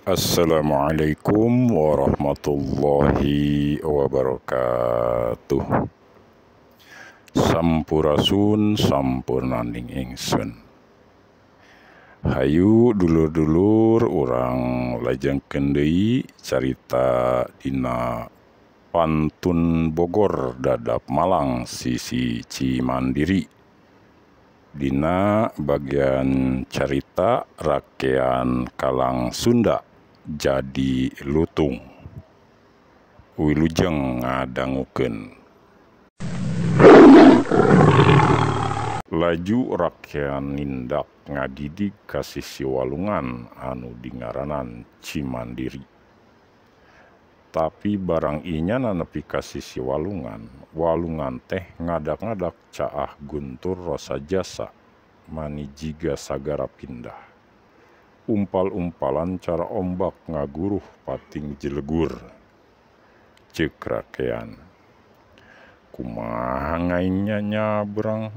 Assalamualaikum warahmatullahi wabarakatuh. Sampurasun sampurnaning ingsun. Hayu dulur-dulur urang lajengkeun deui carita dina Pantun Bogor Dadap Malang sisi Cimandiri. Dina bagian carita Rakean Kalang Sunda jadi lutung. Wilujeng ngadangukeun. Laju rakean nindak ngadidig ka sisi walungan anu dingaranan Cimandiri. Tapi barang inyana nepi ka sisi walungan, walungan teh ngadak-ngadak caah guntur rosa jasa, mani jiga sagara pindah. Umpal-umpalan cara ombak ngaguruh pating jelegur. Ceuk rakean, kumaha ngaingnya nyabrang?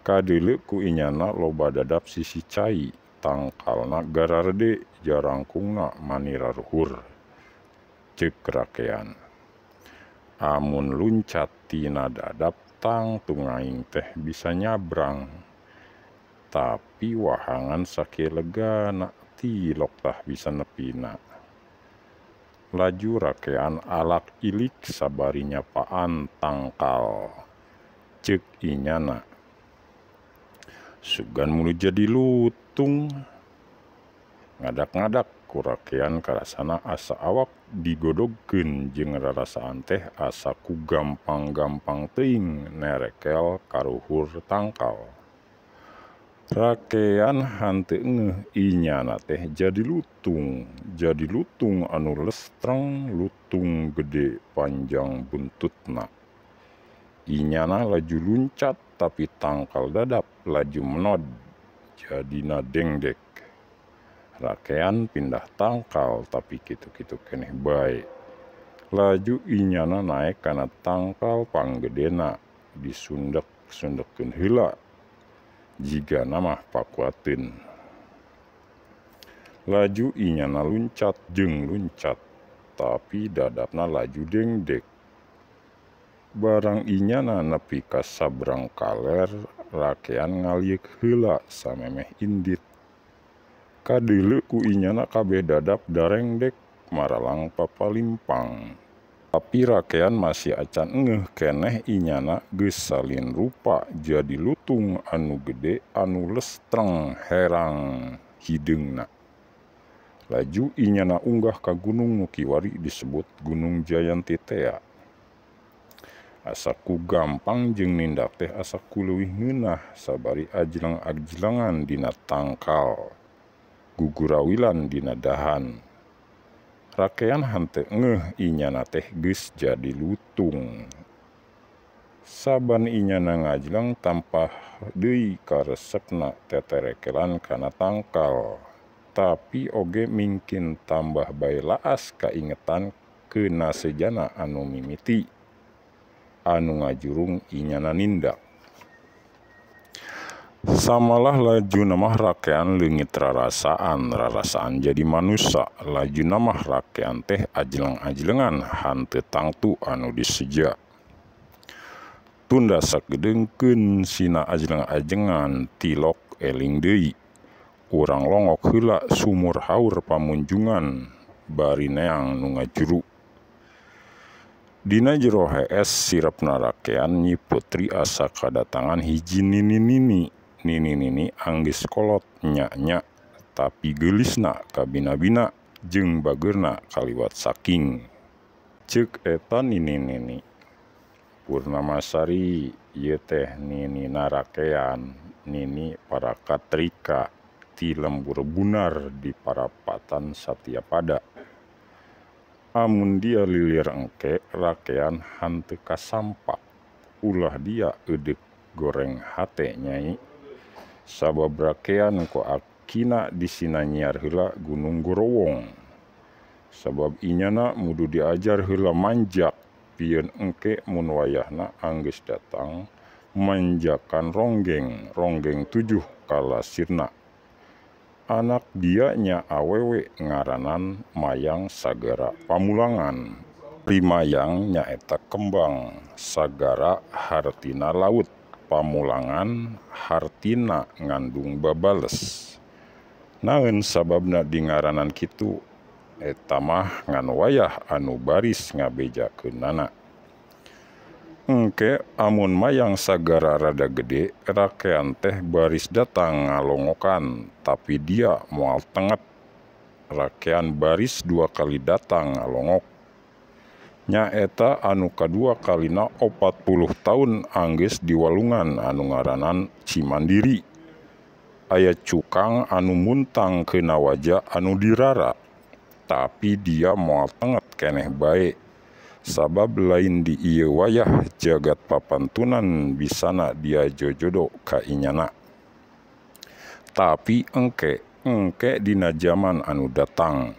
Kadeuleu ku inyana loba dadap sisi cai, tangkalna gararede, jarangkungna mani raruhur. Ceuk rakean, amun luncat tina dadap tangtu ngaing teh bisa nyabrang. Tapi wahangan sakieu legana tilok tah bisa nepina. Laju rakean alak ilik sabari nyapaan tangkal. Ceuk inyana, sugan mulu jadi lutung. Ngadak-ngadak ku rakean karasana asa awak digodogkeun jeung rarasaan teh asa ku gampang-gampang teuing nerekel karuhur tangkal. Rakean hanteu ngeuh inyana teh jadi lutung anu lestreng, lutung gede panjang buntutna. Inyana laju luncat tapi tangkal dadap laju menod jadina dengdek. Rakean pindah tangkal tapi kitu-kitu keneh bae. Laju inyana naek kana tangkal panggedena disundek-sundekkeun heula. Jigana mah pakuateun. Laju inyana luncat jeung luncat, tapi dadapna laju dengdek. Barang inyana nepi ka sabrang kaler, rakean ngalieuk heula samemeh indit. Kadeuleu ku inyana kabeh dadap darengdek maralang papalimpang. Tapi rakean masih acan ngeuh keneh inyana geus salin rupa jadi lutung anu gede anu lestreng herang hideungna. Laju inyana unggah ka gunung nu kiwari disebut Gunung Jayanti tea. Asa ku gampang jeung nindak teh asa ku leuwih ngeunah sabari ajleng-ajlengan dina tangkal, gugurawilan dina dahan. Rakean hanteu ngeuh inyana teh geus jadi lutung. Saban inyana ngajleng tampah deui karesepna teterekelan kana tangkal. Tapi oge mingkin tambah bae laas kaingetan keuna sejana anu mimiti, anu ngajurung inyana nindak. Samalah lajuna mah rakean leungit rarasaan, rarasaan jadi manusa. Lajuna mah rakean teh ajleng-ajlengan hanteu tangtu anu diseja. Tunda sakedeungkeun sina ajleng-ajengan tilok eling deui. Urang longok heula sumur haur pamunjungan bari neang nu ngajuru. Dina jero hees sirepna rakean Nyi Putri asa kadatangan hiji nini-nini. Nini-nini anggeus kolot nya-nya tapi geulisna kabina-bina jeung bageurna kaliwat saking. Ceuk eta nini-nini, Purnamasari ieu teh ninina rakean, nini parakatrika ti lembur bunar di parapatan Satyapada. Amun dia lilir engke rakean hanteu kasampak, ulah dia eudek goreng hate nyai. Sabab rakean ku akina disina nyiar heula Gunung Gorowong. Sabab inyana mudu diajar heula manjak pieun engke mun wayahna anggeus datang manjakan ronggeng, ronggeng 7 kalasirna. Anak dia nya awewe ngaranan Mayang Sagara Pamulangan. Rimayang nyaeta kembang, sagara hartina laut, pamulangan hartina ngandung babales. Naeun sababna dingaranan kitu? Eta mah ngan wayah anu baris ngabejakeunana. Engke amun Mayang Sagara rada gede, rakean teh baris datang ngalongokan, tapi dia moal tenget. Rakean baris 2 kali datang ngalongok. Nyaeta anu kadua kalina 40 taun anggeus di walungan anu ngaranan Cimandiri. Aya cukang anu muntang keuna waja anu dirara, tapi dia moal tenget keneh bae. Sabab lain di ieu wayah jagat papantunan bisana dia jojodo ka inyana. Tapi engke dina jaman anu datang.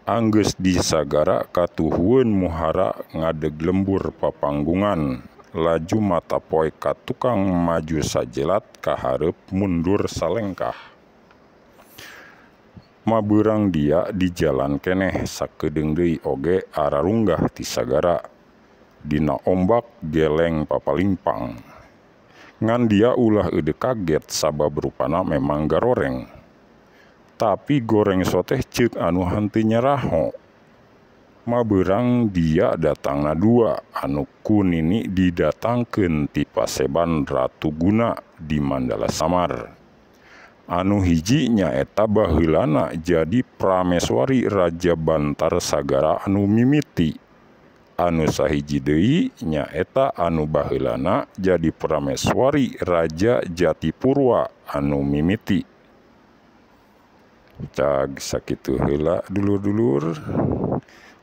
Anggeus di sagara katuhueun muhara ngadeg lembur papanggungan, laju mata poe ka tukang maju sajelat ka hareup mundur salengkah. Mabeurang dia di jalan keneh sakedeung deui oge ararunggah ti sagara. Dina ombak geleng papalingpang. Ngan dia ulah eudeuh kaget sabab rupana memang garoreng. Tapi goreng soteh ceuk anu henteu nyaraho. Mabeurang dia datangna 2 anu ku nini didatangkeun ti paseban Ratu Guna di Mandala Samar. Anu hiji nyaeta baheulana jadi prameswari Raja Bantar Sagara anu mimiti. Anu sahiji deui nyaeta anu baheulana jadi prameswari Raja Jatipurwa anu mimiti. Cag sakitu heula dulur-dulur,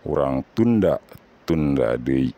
urang tunda-tunda deui.